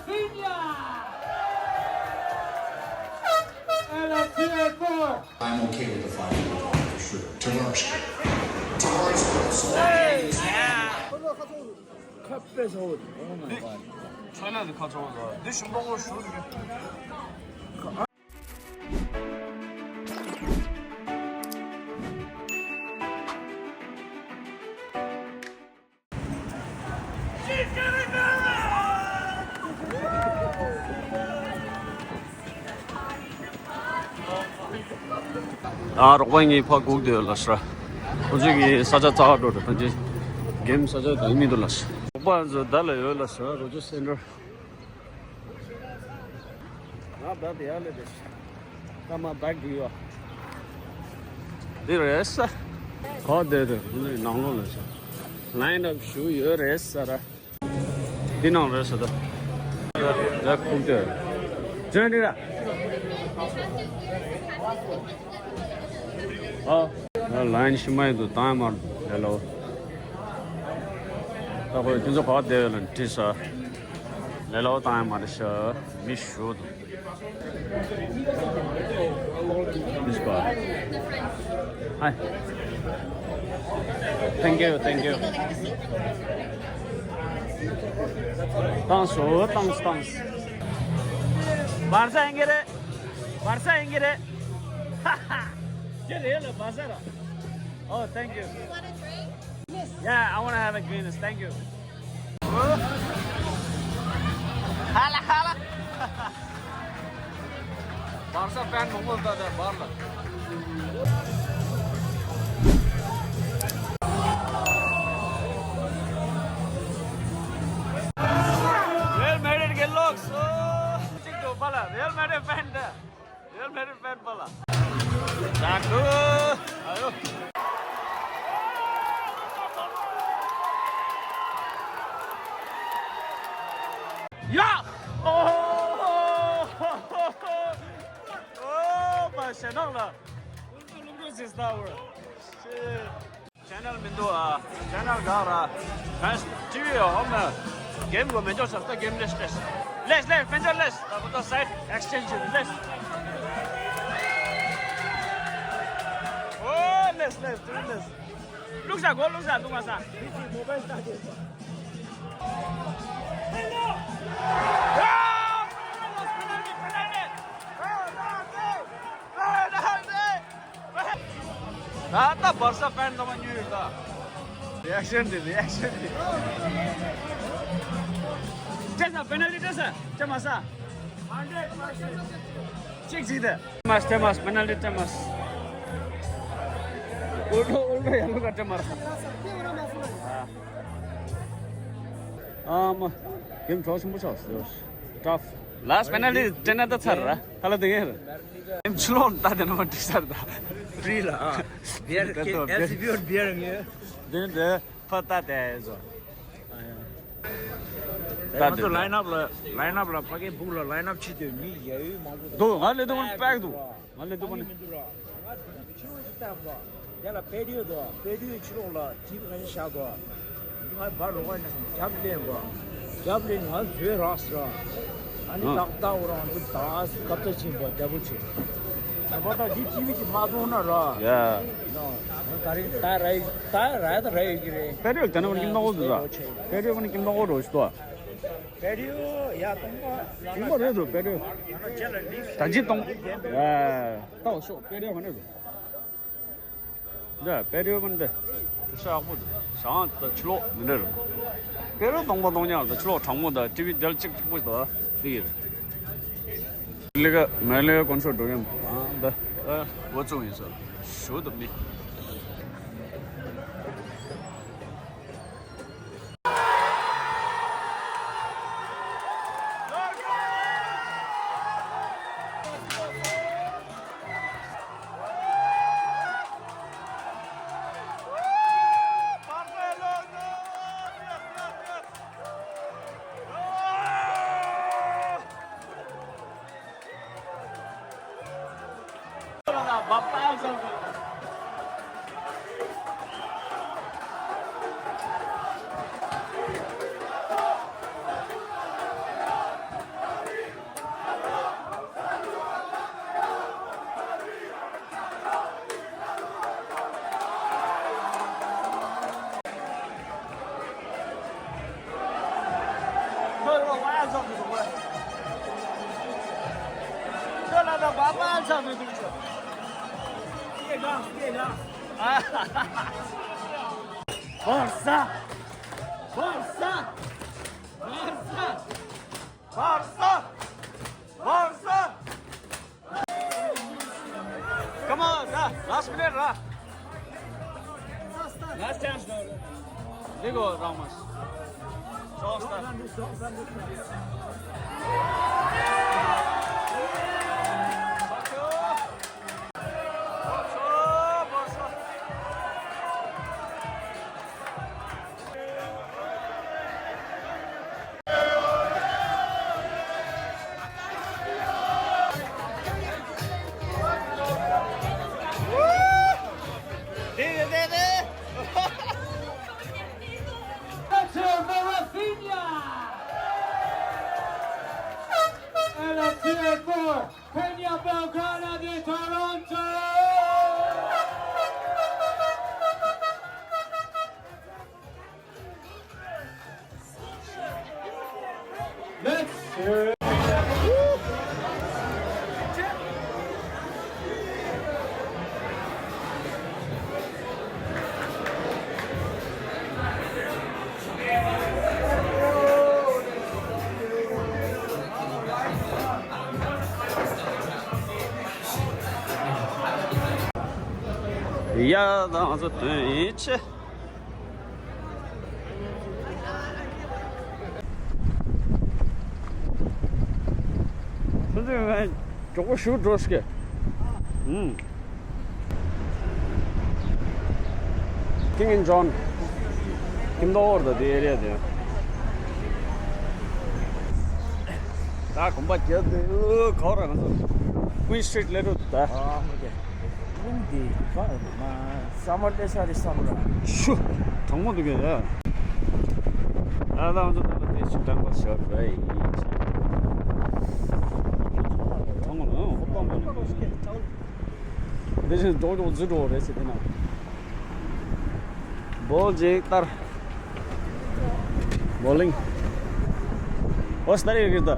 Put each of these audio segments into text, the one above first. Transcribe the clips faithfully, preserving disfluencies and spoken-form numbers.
Viña! And a tier four. I'm okay with the five for sure. Tavares. Tavares. Hey, yeah. China the control. This is what we should. ཨ་རོགས་པ་ངའི་ཕ་སྒུག་བསྡད་ཡོད་ལ་ཤ། ཁོ་ཚོས་ངའི་ས་ཆ་རྩ་བ་འགྲོ་རེད། ཕན་ཆད་གེམ་ས་ཆ་དེ་མི་འདུག་ལ་ཤ། རོགས་པ་ཚོ་བདག་ལ་ཡོད་ལ་ཤ། རོ་ཇར་སེན་ཊར། ང་བདག་དེ་ཡག་ལས་དེ་ཤ། ཀ་མ་བདག་དེ་ཡོད། འདི་རེད་ས། ག་བསྡད་དེ་ཁོ་ཚོའི་ནང་ལོགས་ལ་ཤ། ལའིན་ཨབ་ཞུ་ཡོད་རེད་ས་ར། འདི་ནང་རེད་ཟེར་ད། ད་ཁུག་ཏེ། ཇོན་ནི་ར། ཨ། ལའིན་ཤི་མ་ཡི་དུ་དང་མར་ལེ་ལོ། ད་ཁོས་ཁྱོད་ཚོ་ག་བསྡད་ཡོད་ལ་དྲིས་ས། ལེ་ལོ་དང་མར་ཤ། མི་ཞུ་དུ། This bar. Hi. Thank you, thank you. Thanks, oh, thanks, thanks. Barca ཡིན་གྱི་རེད། Barca ཡིན་གྱི་རེད། ཅི་རེད་ལ་Barca ར། Oh, thank you. Yeah, I want to have a Guinness. Thank you. ཧ་ལ་ཧ་ལ། བར་ས་ཕན་མང་པོ་ད་ལྟ་བར་ལ། Real Madrid གི་ལོགས་སུ། གཅིག་ཏུ་བར་ལ་Real Madrid ཕན་ད། Real Madrid ཕན་པ་ལ། ད་ཁུ། ཨ་ཡོ། ཡ། ཨོ། ཨོ། མ་ཤེས་ནང་ལ། ལུང་འགྲོ་ལུང་འགྲོ་ཟེར་ས་བར། ཤེས། Channel མི་འདུག་ཨ། Channel འགག་ར། ཕན་ཊི་ཝི་ཧོམ་ན། གེམ་གོ་མེད་ཅོག་ཤག་ད་གེམ་ལེས་ལེས། ལེས་ལེས་ཕན་ཅོག་ལེས། ད་ཁོ་ད་སའིཌ་ཨེག་སི་ཅེན་ཇི་ལེས། ཨོ་ལེས་ལེས་ཏུ་ལེས། ལུག་ས་གོ་ལུག་ས་ལུག་མ་ས། ད་ལྟ་བར་ས་ཕན་ཚང་མ་ཉོས་ཡོད་ད། རི་ཨེག་ཤན་འདི་རི་ཨེག་ཤན་འདི། སྤྲད་ས་པེ་ནལ་ཊི་སྤྲད་ས་སྤྲད་མ་ས། གཅིག་གཅིག་དེ། སྤྲད་མ་སྤྲད་མ་པེ་ནལ་ཊི་སྤྲད་མ། ཨོལ་ཌོ་ཨོལ་ཌོ་ཡ་ལོ་ག་སྤྲད་མ་ར། ཨ་མ། གེམ་གྲོགས་ཆེན་པོ་ཆགས་སོང་། ཊབ། ལཱ་སི་ཊི་པེ་ནལ་ཊི་སྤྲད་ན་ད་ཚར་ར། ཧ་ལ་དེ་གས་རེད། ཨེམ་ཆུ་ལོག་ད་དེ་ནས་མ་འགྲིག་ས་རེད་ད། ཕི་རི་ལ་ཨ། བི་ཡར་ད་ཁེ་དོ་ཨེ་སི་བི་ཡོར་བི་ཡར་ངེ། དེ་ནས་དེ་ཕ་ད་དེ་ཟོ། ད་ང་ཚོ་ལའིན་ཨབ་ལ་ལའིན་ཨབ་ལ་ཕ་གི་སྦུག་ལ་ལའིན་ཨབ་ཕྱི་དོན་མི་ཡ་ཡུལ་མང་པོ་འདུག་ང་ལས་དུང་པེག་འདུག་ང་ལས་དུང་ནི། མི་འདུག་ར། ང་ཕྱི་རོལ་ཞིག་བལྟ་བ། དེ་ལ་པེ་ཏི་ཡོ་འདུག་པེ་ཏི་ཡོ་ཕྱི་ལོགས་ལ་ཊི་བི་ག་ཤ་འདུག་ང་བར་ལོག་ནས་རྒྱབ་ལེན་པ། རྒྱབ་ལེན་ང་བཟོས་རག་སོང་། ཨ་ནི་ཏག་ཏག་འོ་རང་ཚོ་ད་སྐབས་ད་ཕྱིན་པ་རྒྱལ་པོ་ཆེ། ད་པ་ད་འདི་ཊི་བི་ཅིག་མ་མཐོང་ན་ར། ཡ། ད་རེས་ད་ར་ད་ར་ད་ར་ཡོད་ཀྱི་རེད། པེ་ཏི་ཡོ་དེ་ན་མ་ནི་ཀིམ་ཏོག་འོ་འདུག་ད། པེ་ཏི་ཡོ་མ་ནི་ཀིམ་ཏོག་འོ་རོ་ཞིག་ཏོ། པེ་ཏི་ཡོ་ཡ་སྟོང་པ། སྟོང་པ་རེད་འདུག་པེ་ཏི་ཡོ། ད་ཅི་སྟོང་། ཡ། ཏོག་ཤོག་པེ་ཏི་ཡོ་མ་ནི་འདུག་འདི་པེ་ཏི་ཡོ་མིན་འདི། ཤ་ཡག་པོ་འདུག་ཞང་ད་ཕྱི་ལོགས་མི་འདྲ་རེད། པེ་ཏི་ཡོ་སྟོང་པ་སྟོང་ཉག་ད་ཕྱི་ལོགས་གྲང་མོ་ད་ཊི་བི་དེ་ལ་གཅིག་གཅིག་པོ་ད་འདི་ཡིན། ལི་ཀ་མེ་ལི་ཀ་ཀོན་ཤོ་འགྲོ་གི་ཡིན། ཨ་ད་ཨ་འགོ་བཙུགས་ཡིན་ས་ཞུ་ད་མི། Forza! Forza! Forza! Forza! Forza! Come on, ra, last minute, ra. Last chance, bro. They go, Ramos. Short start. And a cheer for Peña Belgrana de Toronto! Let's cheer! ཡ་ད་ང་ཚོ་དོན་ཡིན་ཆེ། ཁྱོད་ཚོས་ང་མགྱོགས་པོ་ཞུ་འགྲོ་སྐད། ཨུམ། King and John. Kim Dor the area there. ད་གོམ་པ་རྒྱབ་དུས་ག་རེ་ང་ཚོ་Queen Street ལ་རུ་ད། ཨ་མ་གི། ཀུན་འདི་ག་མ་སམ་མར་ལས་ས་རི་སམ་ར། ཤུ། གྲང་མོ་འདུག་གས། ཨ་ད་ང་ཚོ་ད་ལྟ་དེ་ཞིག་དྲངས་པ་ཞོར་རེད། གྲང་མོ་ནོ་ཧོ་པ་མ་ནི་གོ་ཤི། དེ་བཞིན་ལྡོག་ལྡོག་འཛུལ་འགྲོ་རེད་ཟེར་དེ་ན། བོལ་ཅིག་ལྟར། Bowling. What's that you get?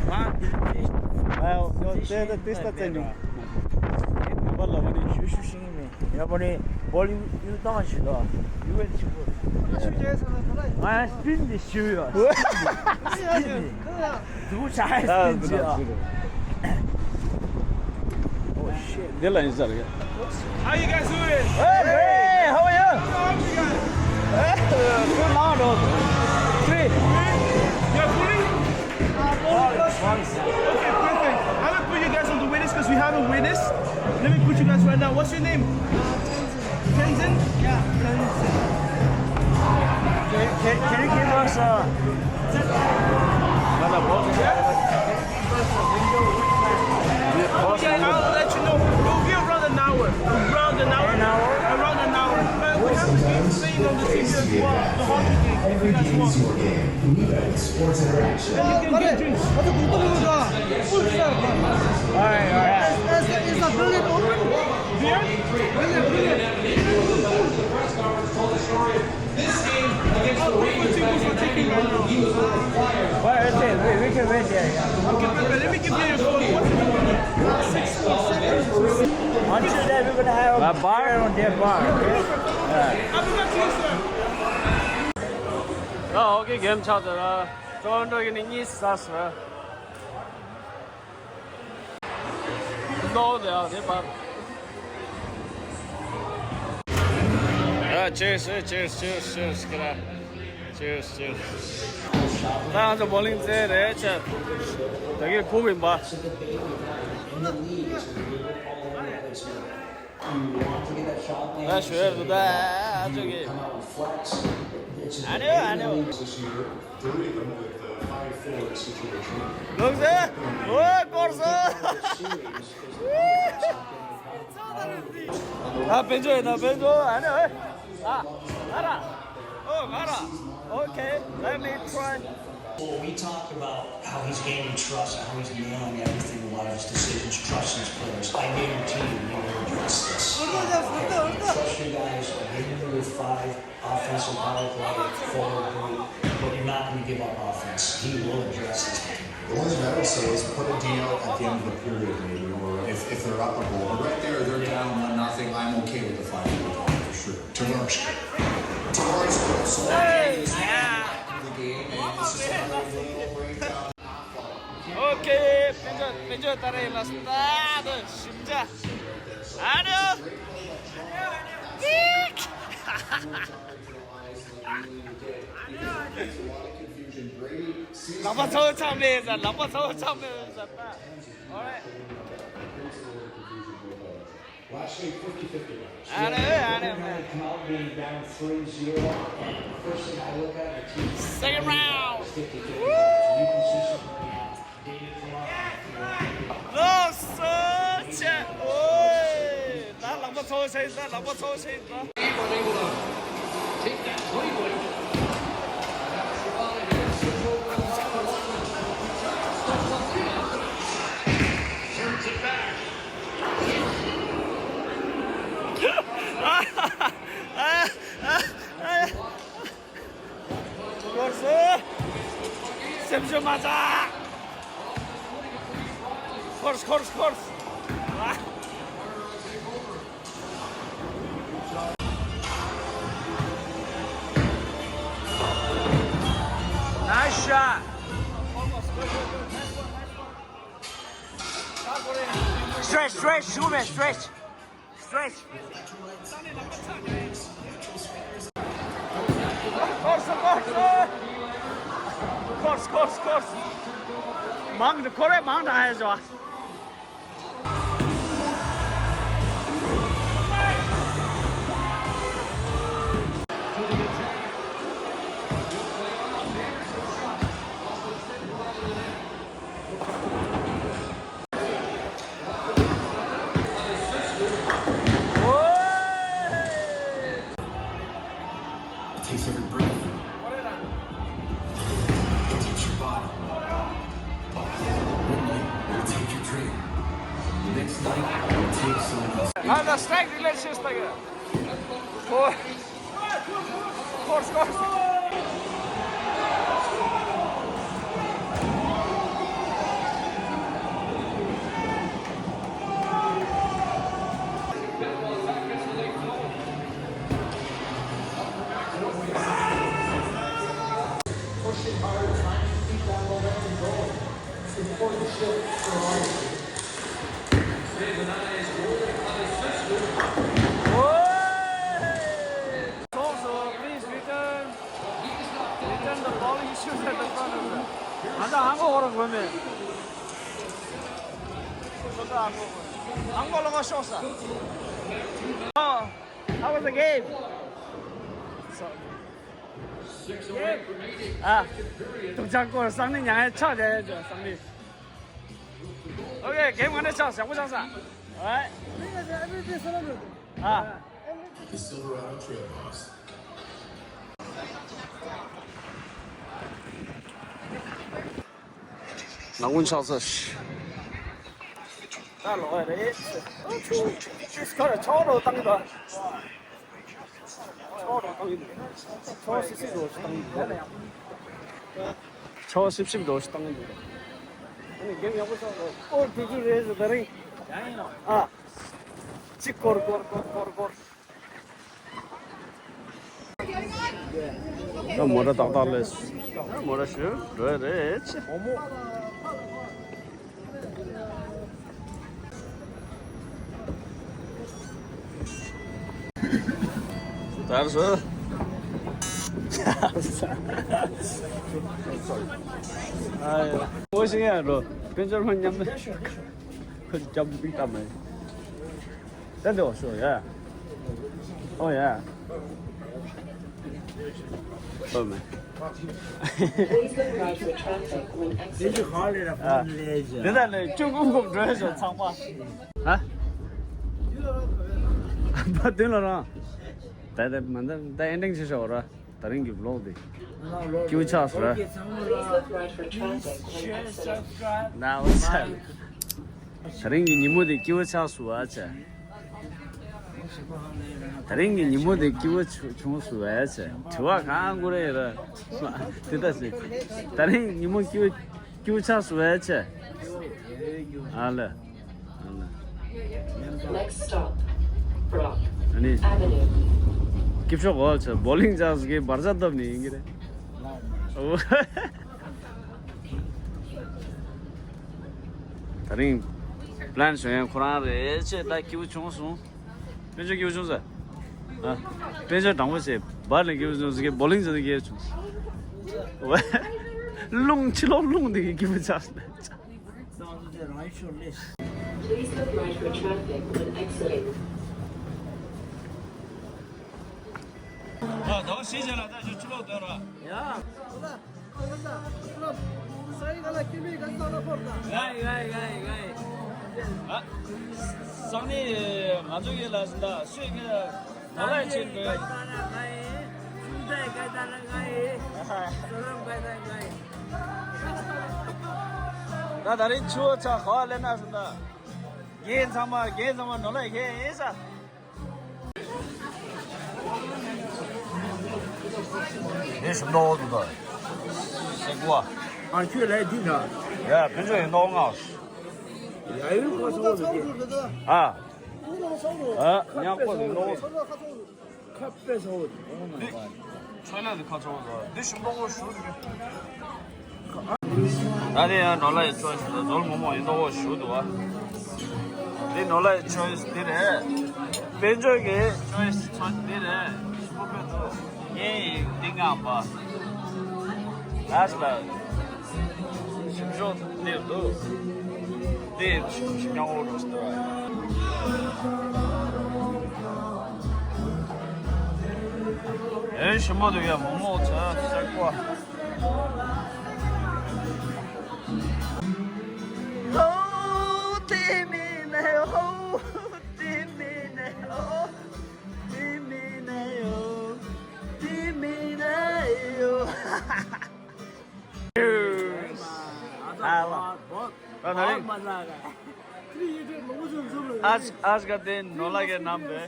ཨ་ཡོ་ཡོ་ཏེ་ཏེ་ཏེ་སྟ་ཏེ་ནི། ཡོ་བ་ལ་བ་ནི་ཤུ་ཤུ་ཤིང་ནི། ཡོ་བ་ནི་བོལ་ཡུ་ཡུ་ཏང་ཤི་དོ། ཡུ་ཝེ་ཤི་གོ། ང་ཡང་སྤིན་དེ་ཤི་ཡོ། སྤིན་དེ། དུ་ཆ་ཧེ་སྤིན་ཅི་ཨ། འདི་ལ་ཡིན་ས་རེད། How you guys doing? Hey, hey, how are you? Good now, bro. Three. You're pulling? Okay, perfect. I'm gonna put you guys on the witness because we have a witness. Let me put you guys right now. What's your name? Tenzin? Yeah, Tenzin. Can, can, can you give us a, another ball? Okay, I'll let you know. It'll be around an hour. Around an hour. An hour? Around an hour. But we have the game playing on the T V as well. The hockey game, if you guys want. Sports Interaction. All right, all right. Is, is, is the building open? Beer? Building, building. This game against the Ravens, that game, he was on fire. Where is it? We, we can wait there, yeah. Okay, but, but let me give you your phone. What's your number? Six four seven. Until then, we're gonna have a bar on their bar, okay? Yeah. I'll be back to you, sir. Oh, okay, game ཆགས་ཚར། ཊོ་རོན་ཊོ་གི་ནི་གཉིས་ཟ་སོང་། ལོ་དེ་ཨ་དེ་བར། ཨ། Cheers, cheers, cheers, cheers, ཁྱེད་རང་། Cheers, cheers. ད་ང་ཚོ་བོ་ལིང་རྩེད་རེད་ཆ། ད་གིན་ཁུག་ཡིན་པ། ད་ཞོལ་དུ་ད་ཨ་ཅོ་གི། I know, I know. Three of them with the high forward situation. ལོག་ཟེ། ཨོ། སྐོར་སོང་། ཨ། དཔལ་འབྱོར་ཡིན་ན་དཔལ་འབྱོར། ཨ་ནི། ཨ། ང་ར། ཨོ། ང་ར། Okay, let me try. Well, we talked about how he's gaining trust, how he's nailing everything, a lot of his decisions, trust in his players. I guarantee you, you will address this. Trust you guys, I gave you number five. offensive power play, forward group, but you're not going to give up offense. He will address his team. The only thing I would say is put a deal at the end of the period, maybe, or if, if they're up a goal. But right there, they're down one nothing. I'm okay with the five goal for sure. Tavares. Tavares puts the game, and it's just another little breakdown. ཨོ་ཁེ། དཔལ་འབྱོར། དཔལ་འབྱོར་ད་རེས་ལ་སྟ་དུ་ཞིམ་ཅག་ཨ་ནི། ཏིག་ལག་པ་ཚ་བོ་ཆགས་མེད་ཟེར། ལག་པ་ཚ་བོ་ཆགས་མེད་ཟེར། ད། Alright. Last game, fifty fifty. ཨ་ནི། ཨ་ནི། Second round. ལོ་སོ་ཆེ། ཨོའི། ད་ལག་པ་ཚ་བོ་ཆགས་ཡིན། ད་ལག་པ་ཚ་བོ་ཆགས་ཡིན། ད། སྐོར་སོང་། སེམས་ཤུགས་མ་ཆག་སྐོར་སྐོར་སྐོར། Nice shot. Stretch, stretch, shoot, man, stretch. Stretch. Course, course, course, course. མང་དུ་ཁོ་རེ་མང་དུ་ཨེ་ཟོ། It takes every breath. It takes your body. One night, it'll take your dream. The next night, it'll take someone else. How's the strike relations like? Oh. Course, course. Pushing hard, trying to keep that momentum going. It's important shift for all. Please return, return the ball issues at the front of the. ང་ཚོ་ཧང་གོ་ཧོ་རང་དགོས་མེད། ཧང་གོ་ལོ་ང་ཤོག་ས། Oh, how was the game? ཨ། དུག་ཅག་སྐོར་སང་ནི་ཉང་ཡ་ཆག་བྱ་ཡ་ཅོ་སང་ནི། Okay, game ང་ནས་ཆག་ཞག་པོ་ཆག་ས། Alright. ཨ། The Silverado Trail Boss. ནང་ཀུན་ཆགས་ཚར། ད་ལོག་ཡ་རེད། ཨོ་ཆུ། ཆུ་སྐར་ཆོག་རོ་བཏང་ད། ཆོག་རོ་བཏང་ཡིན། ཆོག་སིབ་སིབ་རོ་བཏང་ཡིན། ཆོག་སིབ་སིབ་རོ་བཏང་ཡིན། ཨ་ནི་གེམ་ཡག་པོ་ཆགས་རོ། ཨོ་དུ་དུ་རེད་ཟེར་ད་རིང་། ཡང་ཡིན་ནོ། ཨ། ཅིག་སྐོར་སྐོར་སྐོར་སྐོར་སྐོར། ད་མོ་ཊ་ཏག་ཏག་ལས། ད་མོ་ཊ་ཞུ་འགྲོ་ཡ་རེད་ཆེ། དར་སོ། ཨ་ཡ། ཨོ་ཤི་ཡ་རོ། དཔལ་འབྱོར་མ་མཉམ་ན། ཁོ་རྒྱབ་པིག་ཏ་མ་ཡིན། Then they will show, yeah. Oh, yeah. Oh, man. Please look right for traffic when exiting. ཨ། འདི་ལྟར་ལས་ཅུང་ཀུམ་ཀུམ་འགྲོ་ཡ་ཞོ་ཚང་མ། ཧ། བ་དུན་ལ་རང་། ད་ད་མ་ད་ད་ཨེན་ཌིང་ཆེ་ཤོག་ར། ད་རིང་གི་བི་ལོག་དེ། ཀྱུ་ཆགས་སོ་ར། Please look right for traffic when exiting. ན་འོ་ཚ། ད་རིང་གི་ཉིན་མོ་དེ་ཀྱུ་ཆགས་སོ་ཨ་ཆ། ད་རིང་གི་ཉིན་མོ་དེ་སྐྱིད་པོ་བྱུང་སོང་བས་ཆེ། དྲི་བ་གང་དགོས་རེད་ར། དེ་ལྟ་ཞིག་ད་རིང་ཉིན་མོ་སྐྱིད་པོ་སྐྱིད་པོ་ཆགས་སོང་བས་ཆེ། ཨ་ལ། ཨ་ལ། Next stop, Brock ཨ་ནི། Avenue. སྐྱིད་ཤོག་གོ་ཆེ། བོ་ལིང་ཆགས་སོང་གི་བར་ཆ་བཏབ་ནས་ཡིན་གི་རེད། ཨོ། ད་རིང་པི་ལན་བཟོ་ཡང་ཁོ་རང་རེད་ཆེ། ད་སྐྱིད་པོ་བྱུང་སོང་། དཔལ་འབྱོར་སྐྱིད་པོ་བྱུང་ཟེར། ཨ། དཔལ་འབྱོར་དྲང་པོ་བྱས། བར་ལ་སྐྱིད་པོ་བྱུང་ཟེར་གི་བོ་ལིང་ཟེར་གི་བྱུང་། རླུང་ཕྱི་ལོགས་རླུང་དེ་གི་སྐྱིད་པོ་ཆགས་སོང་། Please look right for traffic when exiting. ད་ཟླ་བ་བཞི་རྗེས་ལ་ད་ཞུ་ཕྱི་ལོགས་སྡོད་ར། ཡ། ང་ཡི་ང་ཡི་ང་ཡི་ང་ཡི། ཨ། སང་ཉིན་ང་ཚོ་གི་ལ་ཟིན་ད་སུས་གི་ནོར་ལྷ་ཡི་ཆེད་དུ། ད་ད་རིང་ཆུ་བོ་ཚ་ག་བ་ལེན་ན་ཟིན་ད། རྒན་ཚང་མ་རྒན་ཚང་མ་ནོར་ལྷ་ཡི་ཁེ་ཡིན་ས། དེ་ཞིམ་མདོག་འདུག་ད། ཤེག་པ། ཨ་ཁྱོད་ལས་འདི་ན། ཡ་ཕན་ཚུན་ཡིན་མདོག་ངག་ཡ་ཡོད་ཁ་སོང་འདི། ཨ། ཨ་ཉག་པོ་ཡིན་མདོག་ཁ་པེ་སོང་འདི། ཆོས་ལས་འདི་ཁ་ཚོགས་ཟ། འདི་ཞིམ་མདོག་ཞུ་འདི། ད་དེ་ཡང་ནོར་ལྷ་ཡི་ཆོས་ཞུ་ད། འཛོལ་མོག་མོག་ཡིན་མདོག་ཞུ་འདུག་བ། འདི་ནོར་ལྷ་ཡི་ཆོས་འདི་རེད། དཔལ་འབྱོར་གྱི་ཆོས་ཆོས་འདི་རེད། ཞུ་པོ་ཕེ་ཚོ། ངའི་འདི་ངང་པ། ལགས་ལ། ཞིམ་ཤོག་འདི་འདུག་འདི་ཞིམ་ཉམས་འོ་རུ་སྟོར། ཨེ་ཞིམ་པོ་འདུག་ཡ། མོག་མོག་ཚ་ཤག་པ། ཧོ། དེ་མིན་ནས་ཧོ། དེ་མིན་ནས་ཧོ། དེ་མིན་ནས་ཡོ། དེ་མིན་ནས་ཡོ། आज आज का दिन नोला के नाम पे।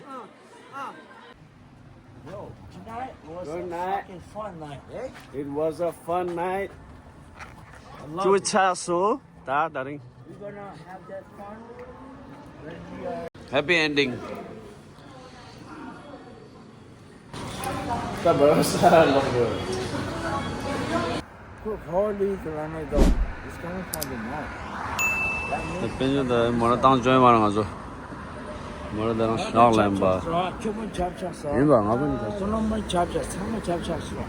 Good night. It was a fun night. ཅུ་ཆ་སོ། ད་ད་རིང་། Happy ending. ད་བར་ས་ལོག་དགོས། ཁོ་ཕོ་ལི་ཀ་ལ་ནས་དོ། It's coming from the north. དཔེ་ཉོ་ད་མོ་ར་བཏང་བྱོན་མ་ར་ང་ཚོ། མོ་ར་ད་རང་ཤག་ལེན་པ། ཁྱོད་མོ་ཆབ་ཆག་སོ། ཡིན་པ་ང་ཚོ་ནི་ད་སོ་ལོ་མོ་ཆབ་ཆག་ཚང་མ་ཆབ་ཆག་སོ།